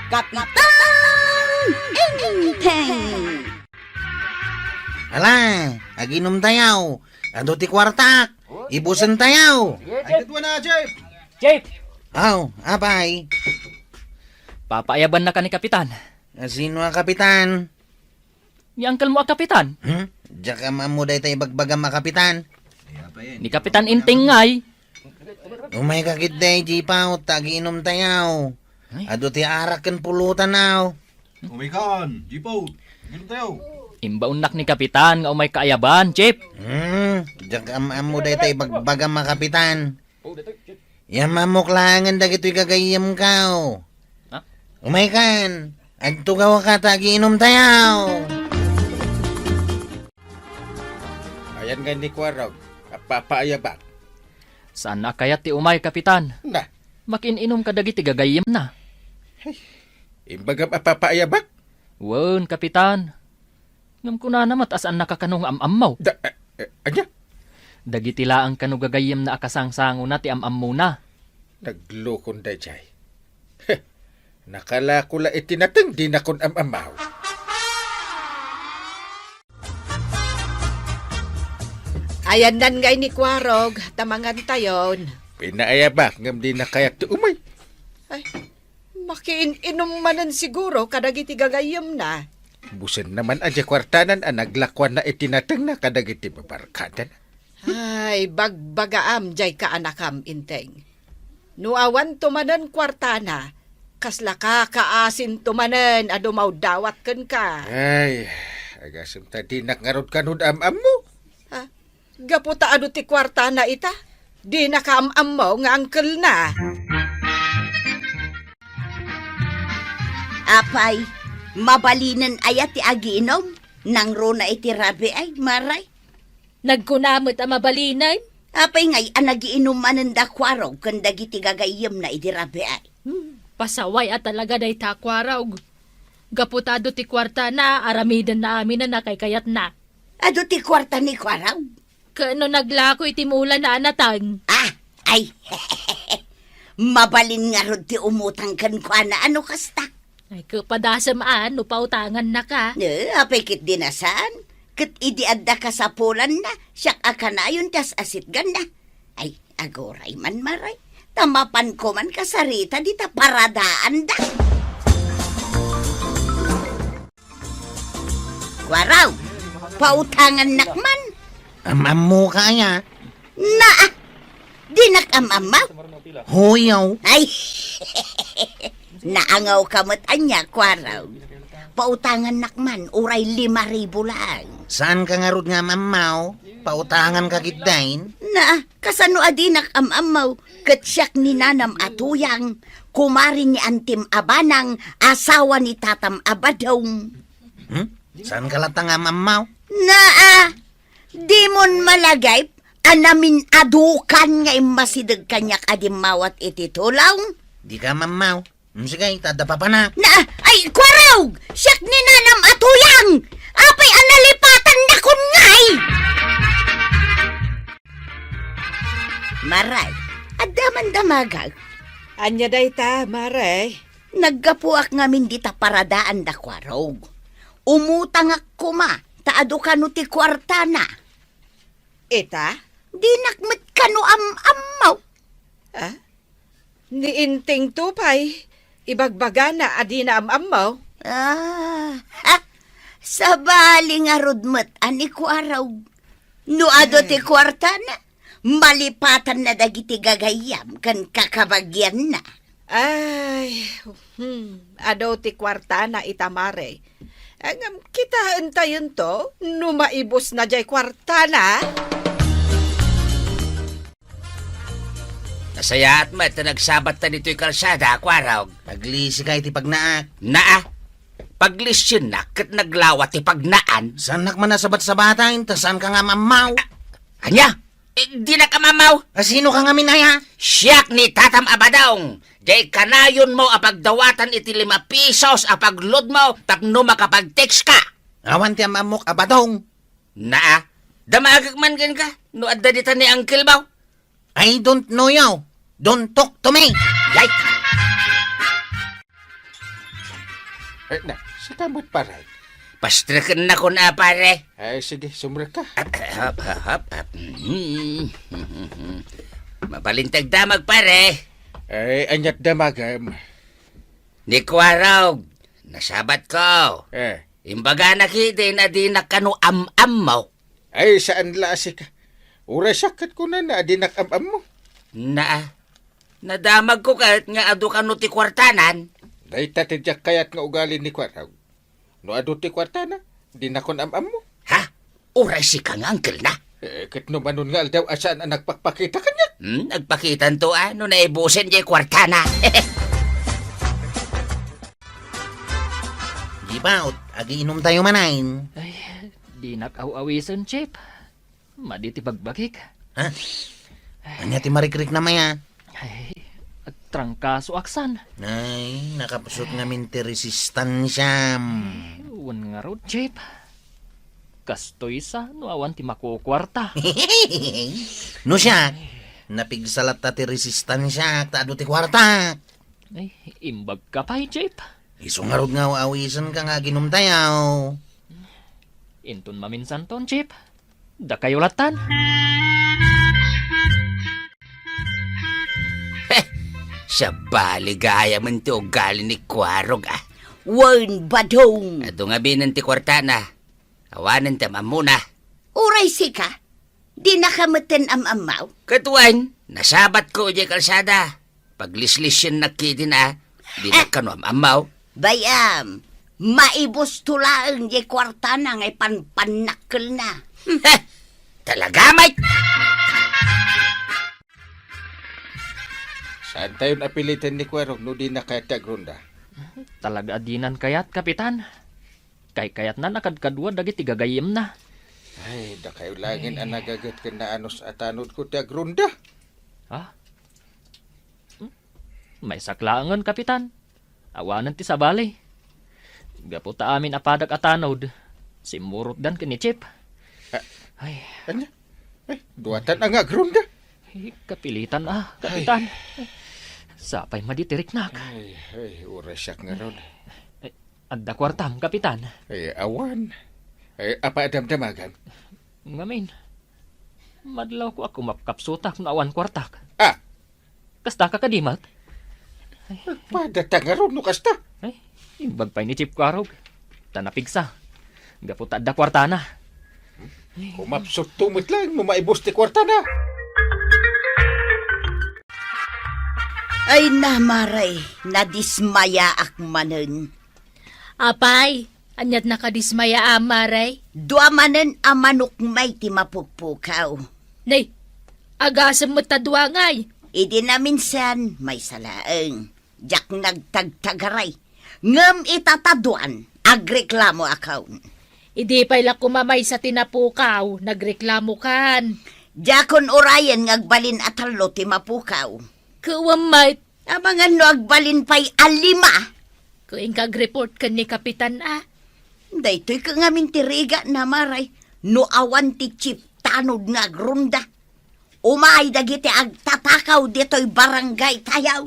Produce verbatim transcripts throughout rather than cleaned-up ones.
Kapitan Enteng! Hala, aginom tayo. Adu ti kuartak. Ibusen tayo. Ay, kadua na, Jeff. Jeff! Aw, apay. Papaayabannaka ni Kapitan. A, sino a Kapitan? Ni uncle mo a Kapitan. Hmm? Diak am-ammo dayta ibagbagam a Kapitan. Ni Kapitan Enteng ngay. Umayka ketdi, Jipaw, ta agiinom tayo. Ay. Adu ti arak ken pulutan, aw. Umaykan, Jipaw. Agiinom tayo. Imbaonnak ni Kapitan nga umayka ayaban, Jeff. Hmm, diak am-ammo dayta ibagbagam a Kapitan. Yam-ammok laengen dagitoy gagayyemko. Ha? Umaykan, agtugawka ta agiinom tayo. Ayan nga ni Kuarog, a papaayabak. Saan a kayat ti umay, Kapitan? Na. Makiin-inom kadagiti gagayyemna. Ay, imbagam a papaayabak? Wen, Kapitan. Ngem kunana met a saannaka kano nga am-ammo. Da, eh, eh, ania? Dagiti laeng kano gagayyemna a kasangsangona ti am-ammona. Naglukon daydiay. Heh, nakalako la iti nateng dinakon am-ammo. Ayannan ngay ni Kuarog, ta mangantayon. Pinaayabak ngem dina kayat ti umay. Ay, makiin-inom manen siguro kadagiti gagayyemna. Busen naman a diay kuartana a naglakuanna iti natengna kadagiti babarkadana. Ay, bagbagaam diay kaanakam, Enteng. No awanto manen kuartana, kasla kakaasinto manen a dumawdawat kenka. Ay, agasem ta dinak ngarud kano am-ammo. Ha? Gapu ta adu ti kuartana ita, dinaka am-ammo nga angkelna. Apay, mabalinen aya ti agiinom? Nangruna iti rabii, Maray? Nagkuna met a mabalinen? Apay ngay a nagiinom manen da Kuarog ken dagiti gagayyemna idi rabii? Hmm, pasaway a talaga dayta Kuarog. Gapu ta adu ti kuartana, aramidenna aminen a kaykayatna. Adu ti kuarta ni Kuarog? Ken no naglako iti mulana a nateng. Ah, ay. Mabalin ngarud ti umutang kenkuana a no kasta. Ay, kapadasem a no pautangannaka. Eh, apay ketdi a saan? Ket idi adda kasapulanna, siak a kanayon ti as-asitganna. Ay, aguray man, Maray. Ta mapanko man kasarita dita paradaanda. Kuarog, pautangannak man. Am-ammoka aya? Naa, dinak am-ammo. Huyaw. Ay, naangawka met ania, Kuarog. Pautangannak man, uray lima ribu laeng. Saanka ngarud nga am-ammo? Pautanganka ketdin? Naa, kasano a dinak am-ammo? Ket siak ni nanam a tuyang, kumare ni antim a banang, asawa ni tatam a badong. Hmm? Saanka latta nga am-ammo? Naa, dimon malagip a namin-adukan nga immasideg kaniak a dimmawat iti tulong? Dika am-ammo. Hmm, sige, ta adda papanak. Na, ay, Kuarog! Siak ni nanam a tuyang! Apay a nalipatannakon ngay! Maray, adda man damagak. Ania dayta, Maray? Naggapuak ngamin dita paradaanda Kuarog. Umutangak koma, ta adu kano ti kuartana. Ita? Dinak met kano am-ammo. Ah? Ni Enteng to pay, ibagbagana a dina am-ammo. Ah, ah, sabali ngarud met a ni Kuarog. No ado ti kuartana, malipatanna dagiti gagayyem ken kakabagianna. Ay, hmm, adu ti kuartana ita, Maray. Ngem kitaentayon to no maibusna diay kuartana. Nasayaat met ta nagsabatta ditoy kalsada, Kuarog. Aglisika iti pagnaak. Naa, paglisiennak ket naglawa ti pagnaan. Saannak man a sabat-sabatan, ta saanka nga am-ammo. Ania? Eh, dinak am-ammo. A, sinoka ngamin aya? Siak ni tatam a badong. Diay kanayonmo a pagdawatan iti lima pisos a pagludmo tapno makapag-text ka. Awan ti am-ammok a badong. Naa, damagek man kenka no adda dita ni Uncle Bao. I don't know you. Don't talk to me. Yay! Na, sika met, pare. Pastreken na kun a, pare. Ay, sige, sumrek ka. Ap, ap, ap, ap, ap. Mm. Mabalin ti agdamag, pare. Ay, aniat damagem? Ni Kuarog, nasabat ko. Eh. Imbagana ketdin a dinak kano am-ammo. Ay, saan la a sika. Uray siak ket kunana a dinak am-ammo. Naa, nadamagko ket nga adu kano ti kuartanan. Dayta ti diak kayat nga ugali ni Kuarog. No adu ti kuartana, dinakon am-ammo. Ha? Uray sika nga angkelna? Eh, ket no manon nga aldaw a saan a nagpakpakita kaniak? Hmm, agpakitanto a no naibusen diay kuartana. Gibaut, agiinumtayo manen. Ay, dinak aw-awisen, Chief. Madi ti bagbagik. Ha? Ania ti marikriknam aya? Ay, agtrangkasoak san. Ay, nakapsut ngamin ti resistansiam. Wen ngarud, Chief. Kastoy sa no awan ti makukuarta. No siak, napigsa latta ti resistansiak ta adu ti kuartak. Ay, imbagka pay, Chief. Isu ngarud nga aw-awisenka nga aginumtayaw. Inton maminsanton, Chief. Dakayo lattan. Heh, sabali gayamen ti ugali ni Kuarog, a. Wen, Badong. Adu ngaminen ti kuartana. Awanen ti am-ammona. Uray sika, dinaka metten am-ammaw? Ket wen, nasabatko idiay kalsada. Paglislisennak ketdin a, dinak kano am-ammaw. Bay-am, maibusto laeng diay kuartana nga ipanpannakkelna. Heh! Talaga met! Saantayon a piliten ni Kuarog no dina kayat ti agronda? Talaga a dinan kayat, Kapitan. Kaykayatnan a kadkadua dagiti gagayyemna. Ay, dakayo laengen a nagaget ken naanus a tanodko ti agronda. Ha? Hmm? Maysak laengen, Kapitan. Awanen ti sabali. Gapu ta amin a padak a tanod, simmurotdan ken ni Chief. Ah, ay. Ania? Ay, duatan a nga agronda. Ay, kapilitan a, Kapitan. Ay. Sapay madi ti riknak. Ay, ay, uray siak ngarud. Ay, adda kuartam, Kapitan? Ay, awan. Ay, apay a damdamagam? Ngamin, madlawko a kumapkapsutak no awan kuartak. Ah! Kasta ka kadi met? Padata ngarud no kasta. Ay, imbag pay ni Chief Kuarog. Ta napigsa. Gapu ta adda kuartana. Kumapsutto met laeng no maibus ti kuartana. Ay, Mare, nadismayaak manen. Apay, aniat nakadismaya, Mare? Dua manen a manok may ti mapukpukaw. Nay, agasem met ta dua ngay. Idi naminsan, maysa laeng. Diak nagtagtagaray. Ngem ita ta duan, agreklamo akon. Idi pay la koma maysa ti napukaw, nagreklamokan. Diakon urayen nga agbalin a tallo ti mapukaw. Kuwem met. Amangan no agbalin pay a lima. Ku inka agreport ken ni Kapitan a. Daytoy ket ngamin ti rigat, Mare, no awan ti chief tanod nga agronda. Umay dagiti agtatakaw ditoy barangay tayo.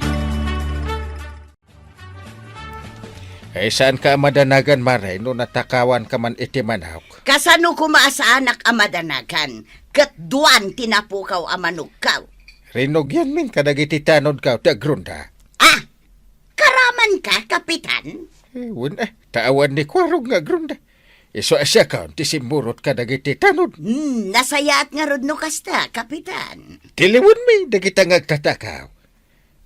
Ay, saanka a madanagan, Mare, no natakawanka man iti manok? Kasano koma a saanak a madanagan, ket duan ti napukaw a manokkaw? Rinugianmin kadagiti tanodkaw ti agronda. Ah! Karamanka, Kapitan? Eh, wen, eh, ta awan ni Kuarog nga agronda. Isu a siakon ti simmurot kadagiti tanod. Hmm, nasayaat ngarud no kasta, Kapitan. Tiliwenmi dagita nga agtatakaw.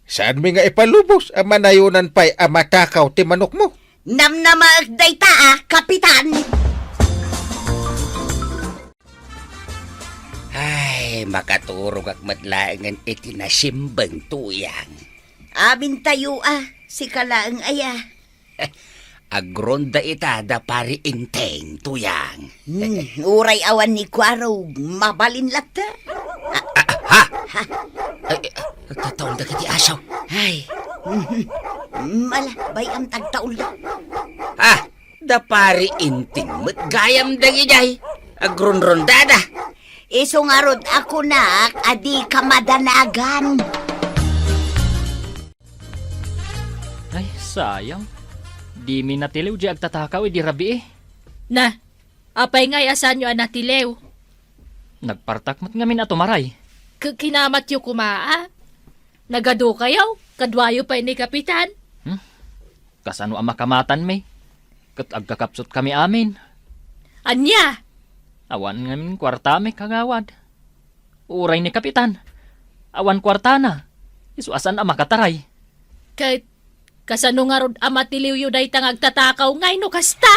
Saanmi nga ipalubos a manayonan pay a matakaw ti manokmo? Namnamaek dayta a, Kapitan! Ay, makaturogak met laengen iti nasimbeng, Tuyang. Amintayo a, sika laeng aya. Agronda ita da Pari Enteng, Tuyang. Hmm, uray awan ni Kuarog, mabalin latta. Ah, ah, ha? Ha? Ay, eh, agtataulda kiti asaw. Ay. Mala, bay-am ta agtaulda. Ah, da Pari Enteng met gayam dagidiay. Agronrondada. Isu ngarud a kunak a dika madanagan. Ay, sayang. Dimi natiliw diay agtatakaw idi rabii. Na, apay ngay a saanyo a natiliw? Nagpartak met ngamin a tumaray. K-, kinamatyo koma a? Nagadukayo, kaduayo pay ni Kapitan. Hmm? Kasano a makamatanmi? Ket agkakapsutkami amin. Ania? Awan ngamin kuartami, kagawad. Uray ni Kapitan, awan kuartana. Isu a saan a makataray. Ket kasano ngarud a matiliwyo dayta nga agtatakaw ngay no kasta?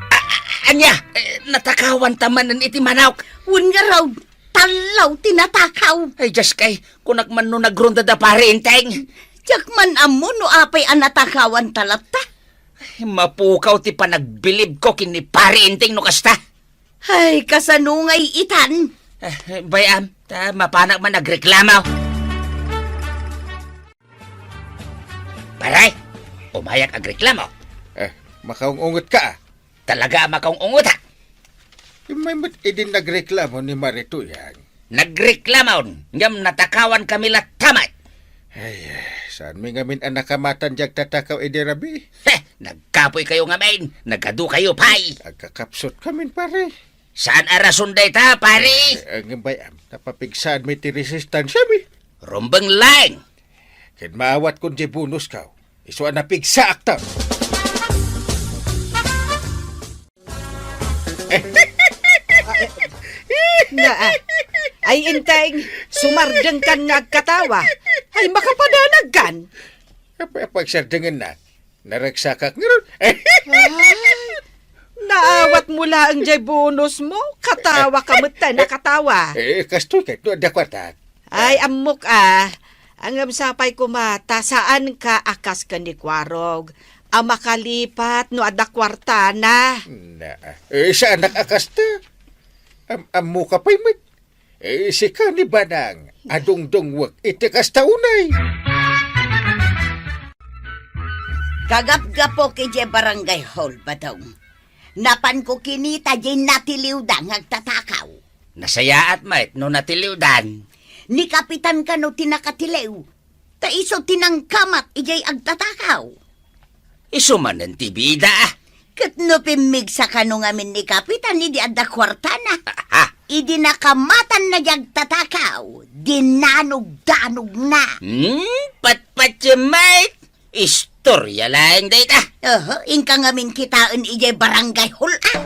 A-, a-, ania? Eh, natakawanta manen iti manok? Wen ngarud, tallo ti natakaw. Ay, Diyos kay, kunak man no nagrondada Pare Enteng. Diak man ammo no apay a natakawanta latta. Ay, mapukaw ti panagbilibko ken ni Pare Enteng no kasta. Ay, kasano ngay itan? Eh, bay-am, ta mapanak man agreklamo. Pare, umayak agreklamo. Eh, makaung-unget ka, ah. Talaga a makaung-unget, ha? Immay met idin nagreklamo ni Mare Tuyang. Nagreklamon, ngem natakawan kami latta met. Ay, eh, saanmi ngamin a nakamatan diay agtatakaw idi rabii? Heh, nagkapoy kayo ngamin. Nagadu kayo pay. Agkakapsut kamin, pare. Saan a rason dayta, pare? Eh, ngem bay-am, napapigsaanmi ti resistansiami. Rumbeng laeng. Ken maawatkon diay bonusko. Isu a napigsaakto. Na, ah. Ay, Enteng, sumardengkan nga agkatawa. Ay, makapadanagkan. Apay, apay, sardengenna. Naragsakak ngarud. Ay, naawatmo laeng diay bonusmo. Katawa ka met, nakatawa. Eh, kastoy ket, no adda kuartak. Ay, ammok, ah. Ngem sapay koma ta saanka a kas ken ni Kuarog a makalipat no adda kuartana. Na, eh, saanak a kasta. Am-, ammoka pay met. Eh, sika ni Banang, adungdungwek iti kasta unay. Kagapgapok idiay barangay hall, Badong. Napanko kinita diay natiliwda nga agtatakaw. Nasayaat met no natiliwdan. Ni Kapitan kano ti nakatiliw. Ta isu ti nangkamat idiay agtatakaw. Isu manen ti bida. Ket no pimmigsa kano ngamin ni Kapitan idi adda kuartana. Ah, ah. Idi nakamatanna diay agtatakaw, dinanogdanogna. Hmm, patpatiem met. Istoria laeng dayta. Oho, inka ngamin kitaen idiay barangay hall, ah.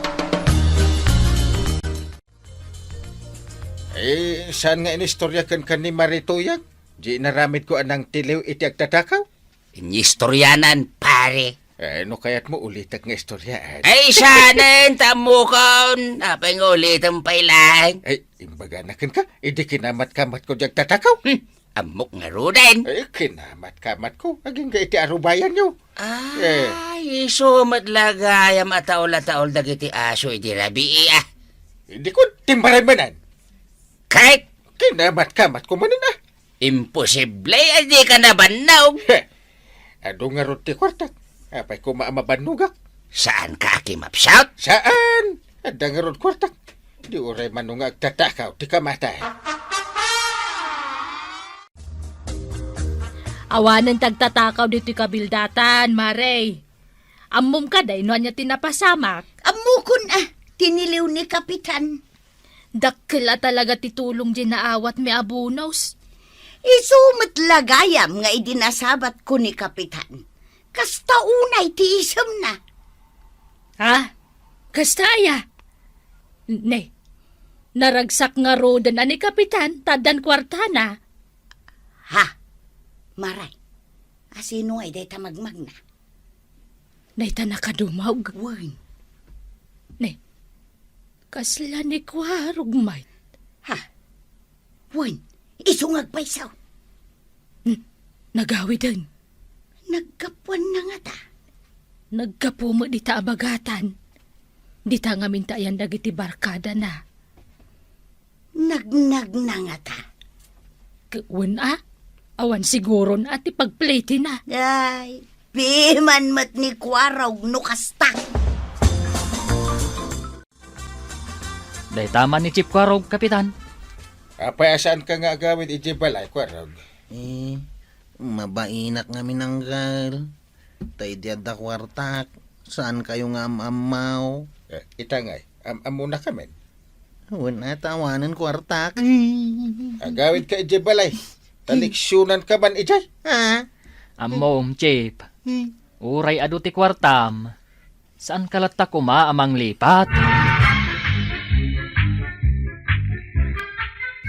Eh, saan nga inistorya kenka ni Mare Tuyang? Di inaramidko a nangtiliw iti agtatakaw? Inistoryanan, pare. Eh, no kayatmo, ulitek nga istoryaen. Ay, saanen, ta ammokon. Apay nga ulitem pay laeng? Ay, imbagana kenka, idi kinamatkamatko diay agtatakaw. Hmm. Ammok ngaruden. Eh, kinamatkamatko. Agingga iti arubayanyo. Eh. Ay, isu met la gayam a taol a taol dagiti aso idi rabii, ah. Di ko timbaray manen. Ket? Kinamatkamatko manen, ah. Imposible a dika nabannog. Heh. Adu ngarud ti kuartak. Apay koma a mabannogak? Saanka a kimapsut? Saan? Adda ngarud kuartak. Di uray mano nga agtatakaw ti kamatay. Awanen ti agtatakaw ditoy kabildatan, Mare. Ammom kadi no ania ti napasamak? Ammokon a, tiniliw ni Kapitan. Dakkel a talaga ti tulong diay naawatmi a bonus. Isu met la gayam nga idi nasabatko ni Kapitan. Kasta unay ti isemna. Ha? Kasta aya? Ne, naragsak ngaruden a ni Kapitan ta addan kuartana. Ha? Maray, asino ngay dayta magmagna? Dayta nakadumog? Wen. Ne, kasla ni Kuarog met. Ha? Wen, isu nga agpayso. Hmm, nagawiden. Naggapuanna ngata? Naggapu met dita a bagatan. Dita ngamin ta ayan dagiti barkadana. Nagnagna ngata? K-, wen a, awan siguron a ti pagplitina. Ay, piman met ni Kuarog no kasta. Dayta man ni Chief Kuarog, Kapitan. Apay a saanka nga agawid idiay balay, Kuarog? Eh, Mabainak ngamin, Anggal. Ta idi adda kuartak, saan kayo nga am-ammaw? Eh, ita ngay, am-, ammona kamin? Wen, ata awanen kuartak. Agawid ka idiay balay. Ta leksionan ka man idiay. Ha? Ammom, Chief. Uray adu ti kuartam, saan ka latta koma a manglipat?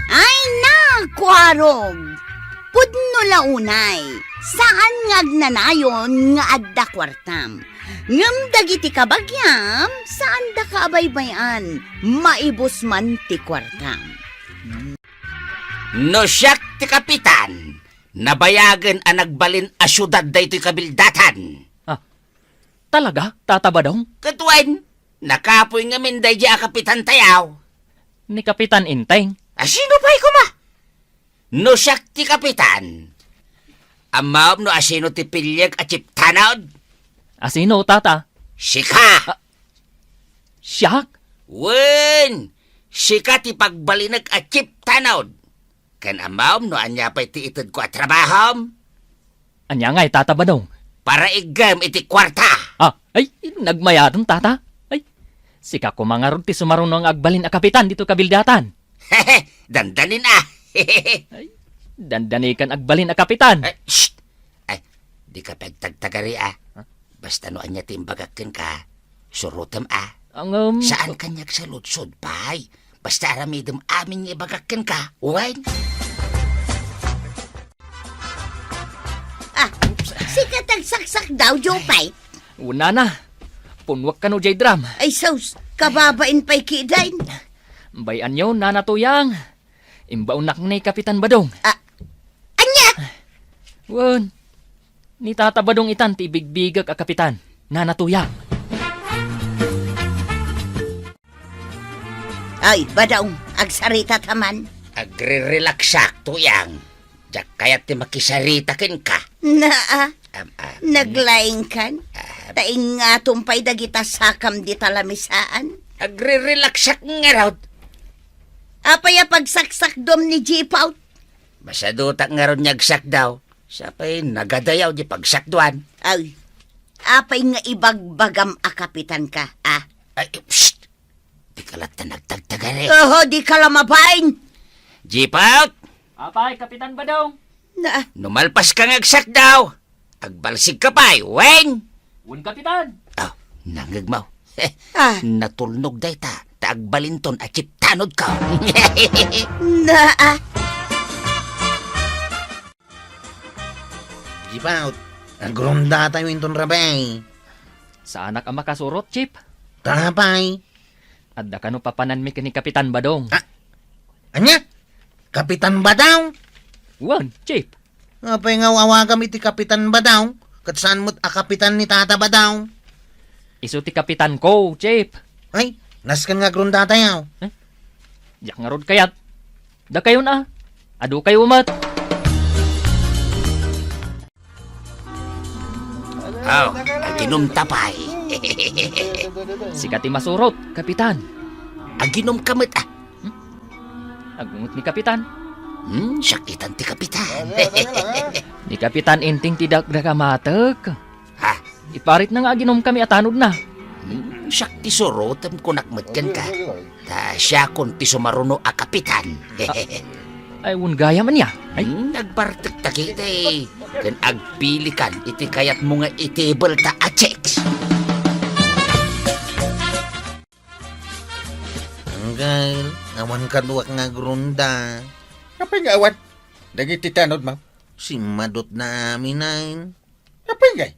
Ay, nakuarog! Pudno la unay, saan nga agnanayon nga adda kuartam. Ngem dagiti kabagiam, saandaka a baybay-an, maibus man ti kuartam. No siak ti kapitan, nabayagen a nagbalin a siudad daytoy kabildatan. Ah, talaga, Tata Badong? Ket wen, nakapuy ngamin daydi a kapitan tayaw. Ni Kapitan Enteng. A sino pay koma? No siak ti kapitan, ammom no asino ti piliek a chief tanod? Asino, Tata? Sika! Ah, siak? Wen, sika ti pagbalinek a chief tanod. Ken ammom no ania pay ti itedko a trabahom? Ania ngay, Tata Badong? Para iggem iti kuarta. Ah, ay, nagmayaten, Tata. Ay, sika koma ngarud ti sumaruno nga agbalin a kapitan ditoy kabildatan. Hehe, dandanin a. Ay, dandanikan agbalin a kapitan. Ay, shh! Ay, dika pagtagtagari a. Huh? Basta no ania ti imbagak kenka, surotem a. Ang, um, Saan kaniak saludsod, pay? Basta aramidem amin nga ibagak kenka, wen? Ah, sika ti agsaksak daw, Jopay. Unana, punwak kano jay drum. Ay, sus, kababain pay kidain. Bay-anyo, Nana Tuyang. Imbaonak ni Kapitan Badong. Ah, ania? Wen, ni Tata Badong itan ti ibigbigak a kapitan, Nana Tuyang. Ay, Badong, agsarita ta man. Agrirelaksak, Tuyang. Diak kayat ti makisarita kenka. Naa, Am, ah, naglaingkan. Ah. Ta ingatom pay dagita sakam dita lamisaan. Agrirelaksak ngarud. Apay a pagsaksakdom ni Jipaw? Masadutak ngarud nga agsakdaw. Sapay nagadayaw di pagsakduan. Ay, apay nga ibagbagam a kapitan ka, ah? Ay, psst! Di ka latta nagtagtagari. Oho, di ka la mabain. Jipaw! Apay, Kapitan Badong? Na, No malpas ka nga agsakdaw, agbalsig ka pay, wen? Wen, Kapitan. Ah, nangegmo. Ah. Natulnog dayta, ta agbalinton a chief tanod ka. Na, ah. Jipaw, agrondatayo inton rabii. Saanak a makasurot, Chief. Ta apay? Adda kano papananmi ken ni Kapitan Badong? Ah, ania? Kapitan Badong? Wen, Chief. Apay nga aw-awagam iti Kapitan Badong? Ket saan met a kapitan ni Tata Badong? Isu ti kapitanko, Chief. Ay, nasken nga agrondatayo. Eh? Diak ngarud kayat. Dakayon a. Adu kayo met. Aw, aginom ta pay. Sika ti masurot, Kapitan. Aginom ka met, ah. Hmm? Agungot ni Kapitan. Hmm, siak itan ti Kapitan. Ni Kapitan Enteng ti dakdak a matek. Ha? Iparitna nga aginom kami a tanodna. Hmm, siak ti surotem kunak met kenka. Ta siakon ti sumaruno a kapitan. Ay, wen gayam ania? Ay. Hmm, nagbartek ta ketdi. Ken agpilikan iti kayatmo nga itebel ta a chicks. Anggal, awan kaduak nga agronda. Apay nga awan? Dagiti tanod, ma'am. Simmadutda amin. Apay ngay?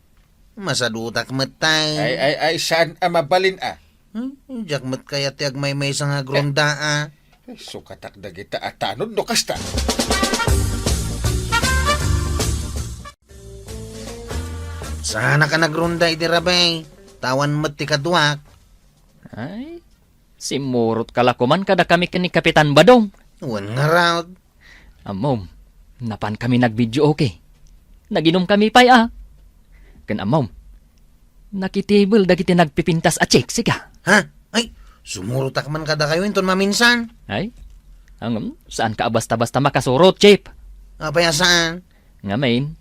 Masadutak met tay. Ay, ay, ay, saan a mabalin a? Hmm? Diak met kayat ti agmaymaysa nga agronda a. Ay, sukatak dagita a tanod no kasta. Saanaka nagronda iti rabii, ta awan met ti kaduak. Ay, simmurot ka la koman kadakami ken ni Kapitan Badong. Wen ngarud. Ammom, napankami nag-videoke. Naginomkami pay a. Ken ammom, nakitebel dagiti nagpipintas a chicks, sika. Ha? Ay, sumurotak man kadakayo inton maminsan. Ay, ngem, saanka a basta-basta makasurot, Chief. Apay a saan? Ngamin,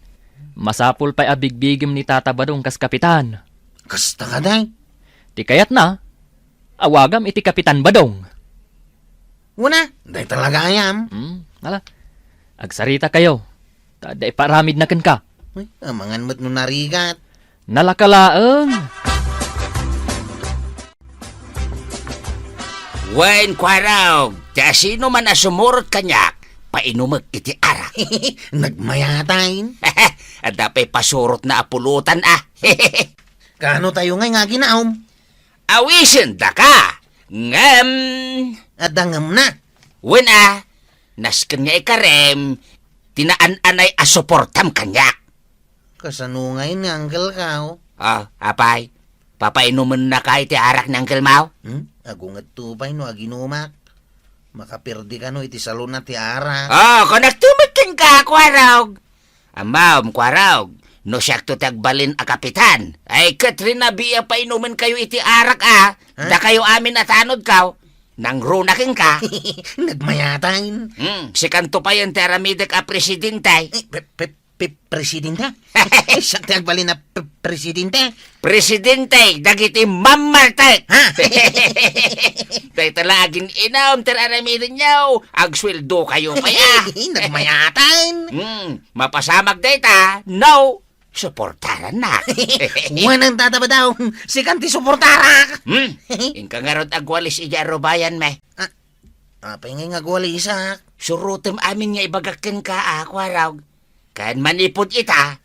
Masapul pay a bigbigem ni Tata Badong kas kapitan. Kasta kadi? Ti kayatna, awagam iti Kapitan Badong. Wen a, dayta la gayam. Hmm, ala. Agsarita kayo. Ta adda iparamidna kenka. Uy, amangan met no narigat. Nalaka laeng. Wen, Kuarog, ti asino man a sumurot kaniak, painumek iti arak. Nagmayatan. Adda pay pasurotna a pulutan, a. Kaano tayo ngay nga aginaom? Awisendaka, ngem. Adda ngemna. Wen a, nasken nga ikarem ti naan-anay a suportam kaniak. Kasano ngay ni Uncle Kao? Ah, apay, papainumennaka iti arak ni Uncle Mao? Hmm? Agungetto pay no aginumak. Makapirdi kano iti salona ti arak. Oh, kunakto met kenka, Kuarog. Ammom, Kuarog, no siakto ti agbalin a kapitan, ay ket rinabi a painumenkayo iti arak a, ha? Dakayo amin a tanodko, nangruna kenka. Nagmayatan. Hmm, sikanto payen ti aramidek a presidente. Eh, pe-, pe-, pe-, presidente? Siak ti agbalin a pre-, presidente? Presidente dagiti mammartek. Ha? Dayta la agin-inam ti ar-aramidenyo, agsueldokayo pay a. Nagmayatan. Hmm, mapasamak dayta, no, suportarannak. Wen a, Tata Badong, sikan ti suportarak. Hmm, inka ngarud agwalis idiay arubayanmi. Ah, apay ngay nga agwalisak? Surotem amin nga ibagak kenka a, Kuarog. Ken manipud ita,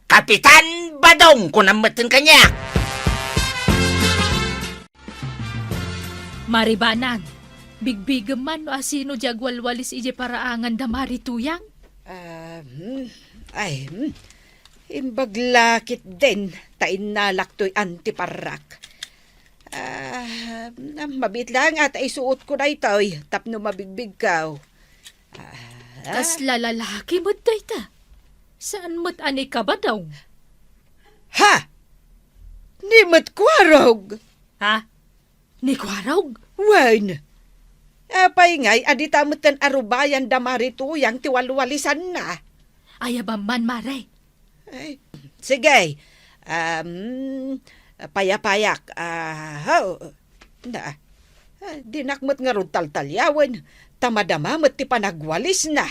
Kapitan Badong, kunam metten kaniak. Maribanag, bigbigem man no asino diay agwalwalis idiay paraangan da Mari Tuyang? Ah, hmm. Ay, hmm. Imbag la ketdin, ta innalak toy antiparrak. Ah, mabiit laeng a ta isuotko daytoy tapno mabigbigko. Ah. Kasla lalaki met dayta. Saan met a ni Kabadong? Ha? Ni met Kuarog? Ha? Ni Kuarog? Wen. Apay ngay a dita metten arubayan da Mari Tuyang ti walwalisanna? Ayabam man, Mare. Ay, sige. Um, payapayak. Ah, ho. Na, ah, dinak met ngarud taltaliawen, ta madama met ti panagwalisna.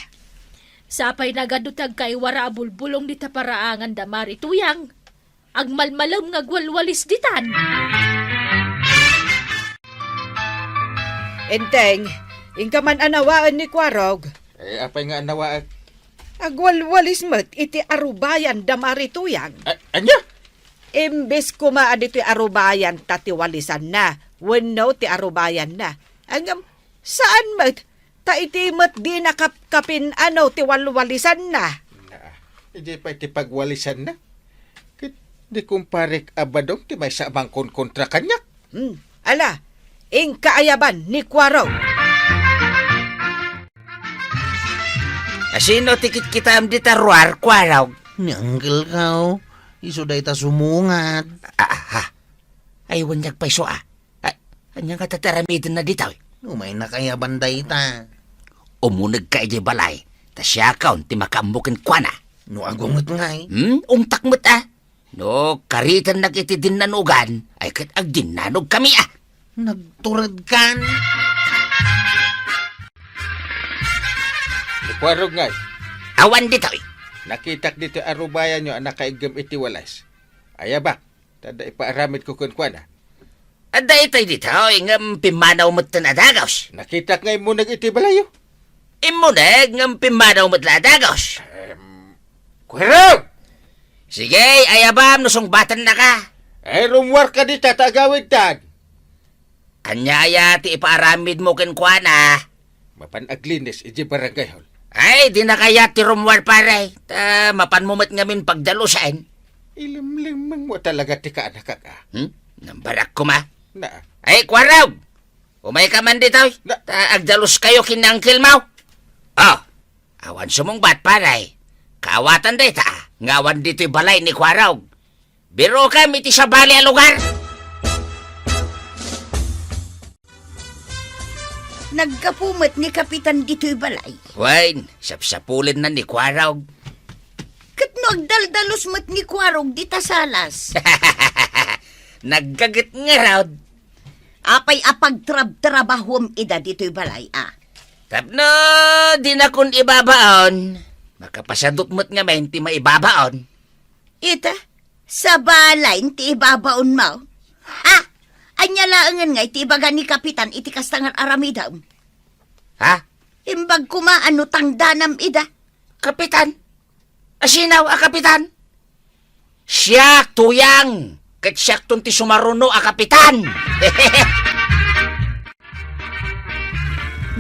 Sapay nagadu ti agkaiwara a bulbulong dita paraangan da Mari Tuyang. Agmalmalem nga agwalwalis ditan. Enteng, inka man anawaen ni Kuarog. Eh, apay nga anawaek? Agwalwalis met iti arubayan da Mari Tuyang. A-, ania? Imbes koma a ditoy arubayan ta ti walisanna, wenno ti arubayanna. Ngem, saan met, ta iti met dina kapkapin-ano ti walwalisanna. Naa, idi pay ti pagwalisanna, ket ni kumparek a Badong ti maysa a mangkonkontra kaniak. Hmm, ala, inka ayaban ni Kuarog. Asino ti kitkitaem dita ruar, Kuarog? Ni Uncle Kao, isu dayta sumungad. Ah, ah, ah. Ay, wen diak pay isu a. Ay, ania ngata ti aramidenna ditoy? Umaynak ayaban dayta. Umunegka idiay balay, ta siakon ti makaammo kenkuana. No agunget ngay. Hmm? Ungtak met a. No karitennak iti dinnanugan, ay ket agdinnanogkami a. Nagturedkan. Ni Kuarog ngay. Awan ditoy. Nakitak ditoy arubayanyo a nakaiggem iti walis. Ayabak, ta adda ipaaramidko kenkuana. Adda itay ditoy, ngem pimmanaw metten a dagus. Nakitak nga immuneg iti balayyo. Immuneg, ngem pimmanaw met la a dagus. Em, Kuarog! Sige, ayabam no sungbatennaka. Ay, rummuarka dita ta agawidtan. Ania aya ti ipaaramidmo kenkuana? Mapan aglinis idiay barangay hall. Ay, di nakayat ti rummuar, pare. Ta, mapanmo met ngamin pagdalusen. Ilimlimengmo talaga ti kaanakak, a. Hmm? Nambarak koma. Na. Ay, Kuarog! Umayka man ditoy. Na- Ta agdaluskayo ken ni Uncle Mao. Oh, awan sumungbat, pare. Kaawatan dayta, nga awan ditoy balay ni Kuarog. Birokam iti sabali a lugar. Naggapu met ni Kapitan ditoy balay. Wen, sapsapulenna ni Kuarog. Ket no Agdaldalus met ni Kuarog dita salas. Naggaget ngarud. Apay a pagtrabtrabahom ida ditoy balay, a? Tapno dinakon ibabaon, makapasadut met ngamin ti maibabaon. Ita, sabalayen ti ibabaonmo? Ha? Ania laengen ngay ti ibaga ni Kapitan iti kasta nga ar-aramidem? Ha? Imbag koma a no tangdanam ida. Kapitan? A sino a kapitan? Siak, Tuyang, ket siakton ti sumaruno a kapitan.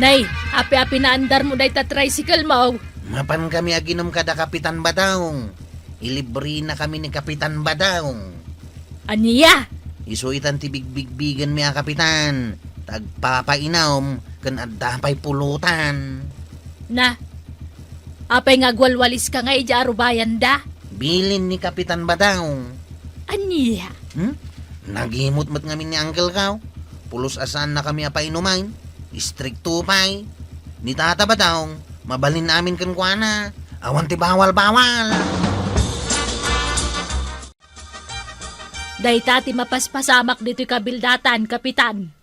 Nay, api-api naandarmo dayta tricycle mo? Mapan kami aginum kada Kapitan Badong. Ilibrinakami ni Kapitan Badong. Ania? Isu itan ti bigbigbigenmi a kapitan. Tagpapainum ken adda pay pulutan. Na, apay nga agwalwaliska nga idiay arubayanda? Bilin ni Kapitan Badong. Ania? Hmm? Nagimot met ngamin ni Uncle Kao. Pulos a saannakami a painuman. Istrikto pay. Ni Tata Badong, mabalin amin kenkuana. Awan ti bawal-bawal. Dayta ti mapaspasamak ditoy kabildatan, Kapitan.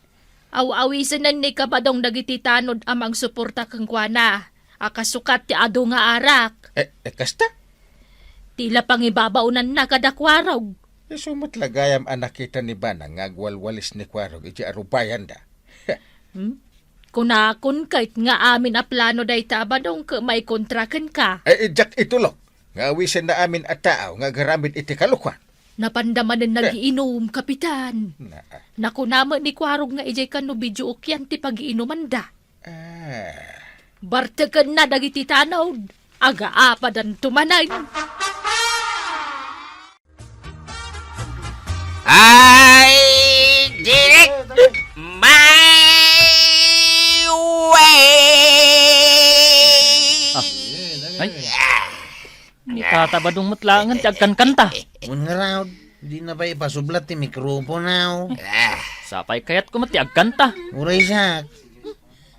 Aw-awisenen ni Kabadong dagiti tanod a mangsuporta kenkuana, a kasukat ti adu nga arak. Eh, eh, kasta? Ti la pangibabaonanna kada Kuarog. Isu met la gayam a nakita ni Banang nga agwalwalis ni Kuarog idiay arubayanda. Hmm? Kunakon ket nga amin a plano dayta a Badong ket maikontra kenka. Eh, diak itulok nga awisenna amin a tao nga agaramid iti kalokuan. Napanda manen nagiinum, Kapitan. Na, ah. Nakuna met ni Kuarog nga idiay kano bidiookyan ti pagiinumanda. Ah. Bartekenna dagiti tanod. Agaapadanto manen. Ay, direct my way. Ah. Ay. Ni Tata Badong met laengen ti agkankanta. Wen ngarud, di na pay ipasublat ti mikropono. Sapay kayatko met ti agkanta. Uray siak.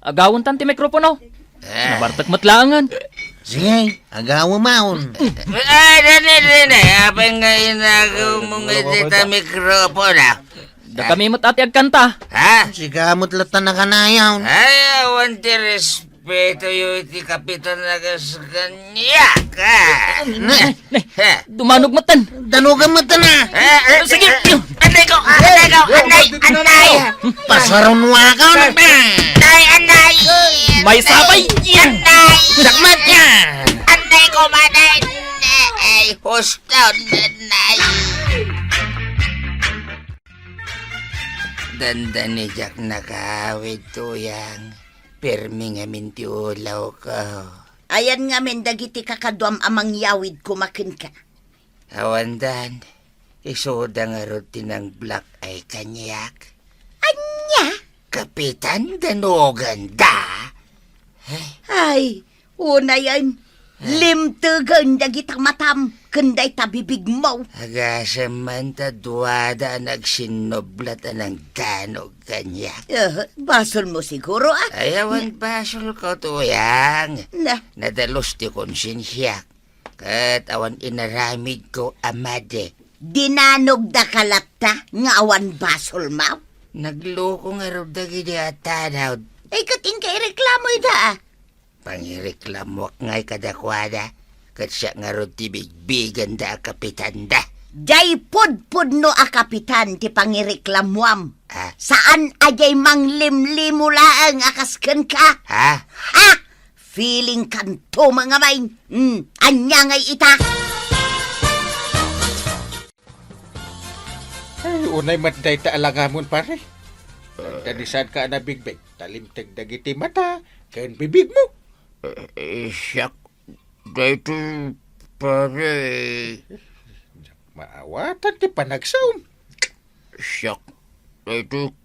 Agawentan ti mikropono. Nabartek met laengen. Sige, agawem maon. Ay, dali, dali. Apay nga inagaw mo nga dita mikropono? Dakami met a ti agkanta. Ha? Sika met latta nakanayon. Ay, awan ti respeto yo iti kapitan a kas kaniak, ha? Ne, ne, dumanog metten. Danugan metten, ha? Eh, eh, sige. Anday ko, anday ko, anday, anday. Pasaron mo ako, anday. Anday, anday. May sabay. Anday. Dakmat niya. Anday ko, maday. Ay, huston, anday. Dandani diak nakaawid, Tuyang. Permi ngamin ti ulawko. Ayan ngamin dagiti kakaduam a mangyawid koma kenka? Awandan, isuda ngarud ti nang-black eye kaniak. Ania? Kapitan, danoganda. Ay, unayen, limtegen dagita matam ken dayta bibigmo. Agasem man ta duada a nagsinnublat a nangdanog kaniak. Eh, basolmo siguro, a? Ay, awan basolko, Tuyang. Na. Nadalus ti konsensiak. Ket awan inaramidko a madi. Dinanogdaka latta nga awan basolmo? Nagloko ngarud dagidi a tanod. Ay, ket inka ireklamo ida, a? Pangireklamoak ngay kadakuada, ket siak ngarud ti bigbigenda a kapitanda. Diay pudpudno a kapitan ti pangireklamoam. Ah. Saan a diay manglimlimo laeng a kas kenka? Ha? Ha? Feeling kanto, mga bay. Hmm, ania ngay ita? Ay, unay met dayta a langamon, pare. Nagdanisanka a nabigbig, ta limteg dagiti mata ken bibigmo. Eh, eh, siak, daytoy, pare. Maawatan ti panagsaom. Siak, daytoy,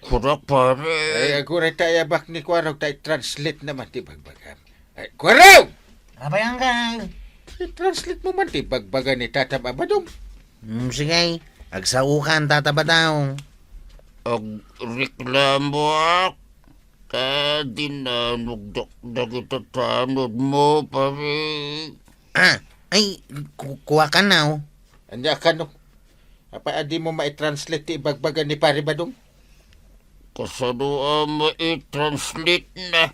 kunak, pare. Ay, aguray ta ayabak ni Kuarog, ta i-translate na man ti bagbagam. Ay, Kuarog! Apay, Uncle? I-translate mo man ti bagbaga ni Tatam a Badong. Hmm, sige. Agsaokan, Tata Badong. Agreklamoak ta dinanogdak dagiti tanodmo, pare. Ah, Ay, ku-, kuwakanaw. Ania kano? Apay a dimo mai-translate ti ibagbaga ni Pare Badong? Kasano a mai-translate na?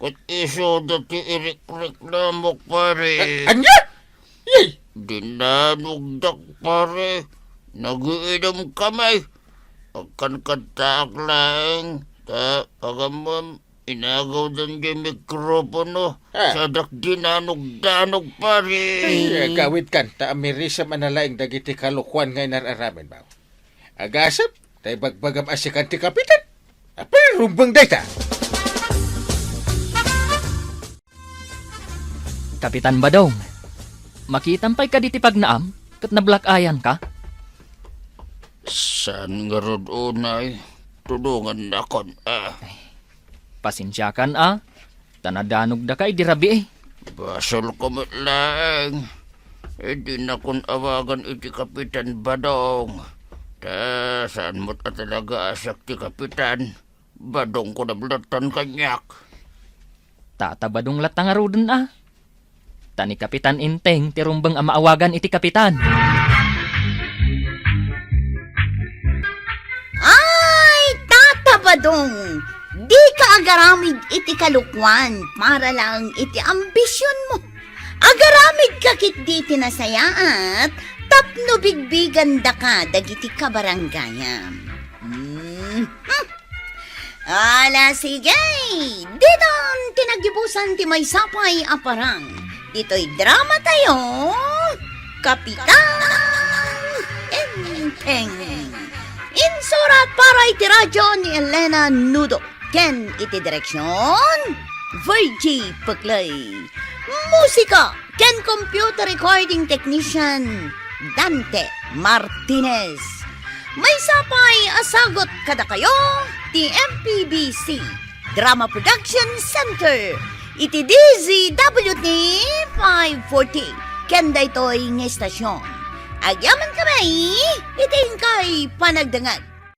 Ket isuda ti irekreklamok, pare. A-, ania? Yay! Dinanogdak, pare. Nagiinum kami. Agkankadtaak laeng, ta agamem, inagawdan diay mikropono. Ah. Sadak dinanogdanog, pare. Ay, agawidkan, ta amirisem a nalaing dagiti kalokoan nga inar-aramidmo. Agasem, ta ibagbagam a sikan ti kapitan. Apay, rumbeng dayta. Kapitan Badong, makitam pay kadi ti pagnaam ket nablack-eyanka? Saan ngarud unay, tulongannakon, a. Ay, pasensiakan, a, ta nadanogdaka idi rabii. Basolko met laeng. Idinakon awagan iti Kapitan Badong. Ta saan met a talaga a siak ti kapitan. Badongko nablattan kaniak. Tata Badong latta ngaruden, a. Ta ni Kapitan Enteng ti rumbeng a maawagan iti kapitan. Ay, Tata Badong, dika agaramid iti kalokoan para laeng iti ambisionmo. Agaramidka ketdi iti nasayaat tapno bigbigandaka dagiti kabarangayam. Mhm. Ala, sige! Ditan ti naggibusan ti maysa pay a parang. Ditoy drama tayo, Kapitan Enteng. Insurat para iti radyo ni Elena Nudo ken iti direksion, Virgie Peclay. Musika ken computer recording technician, Dante Martinez. Maysa pay a sagut kadakayo ti M P B C Drama Production Center iti D Z W T five forty ken daytoy nga istasyon. Agyaman kami iti inkay panagdengngeg.